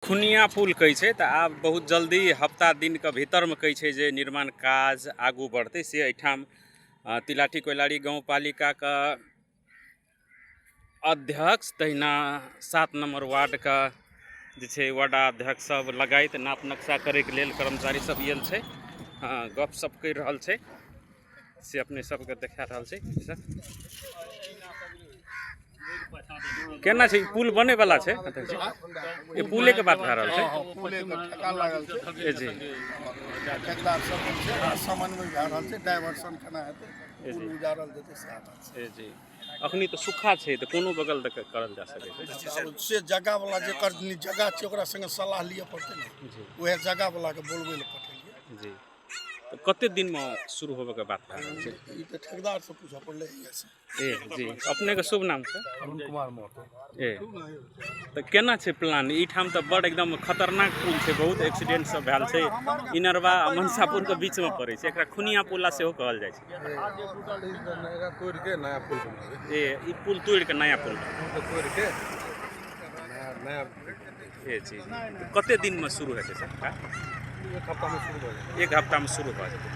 खुनिया पुल कहै छै तऽ आब बहुत जल्दी हफ्ता दिनके भीतरमे कहै छै जे निर्माण काज आगू बढ़तै से एहिठाम तिलाठी कोइलारी गाँव पालिकाके अध्यक्ष तहिना 7 नम्बर वार्डके जे छै वार्डाध्यक्ष सब लगाइत नाप नक्शा करैके लेल कर्मचारी सब आयल छै। हँ, गप सप करि रहल छै से अपने सबके देखा रहल छै। सर केना छै पुल बने वाला छै? ई पुले के बात भए रहल छै। पुले के ठेका लागल छै। ए जी। ठेकेदार सब छै, समन्वय भए रहल छै, डाइवर्सन केना हेतै, पुल उजारल जेतै सएह बात छै। ए जी। अखनी तऽ सूखा छै तऽ कोनो बगल दऽ कऽ करल जा सकै छै। से जगह वाला जेकर जगह छै ओकरा संगे सलाह लिअ पड़तै ने। जी। उएह जगह वाला के बोलबै लए पठेलियै। जी, तऽ कते दिनमे शुरू होबऽके बात भए रहल छै? ई तऽ ठेकेदार से पूछऽ पड़लै हैया से। ए जी। अपनेके शुभ नाम छै? अरुण कुमार महतो। ए, तऽ केना छै प्लान? ई ठाम तऽ बड़ एकदम खतरनाक पुल छै, बहुत एक्सीडेंट सब भेल छै। इनरवा आ मनसापुरके बीचमे पड़ै छै, एकरा खुनिया पुला सेहो कहल जाइ छै। तोड़ि के नया पुल बनेबै। ए, ई पुल तोड़ि कऽ नया पुल तोड़ि के नया नया। ए जी। तऽ कते दिनमे शुरू हेतै सर काज? एक हफ्तामे शुरू भऽ जेतै। एक हफ्तामे शुरू भऽ जेतै।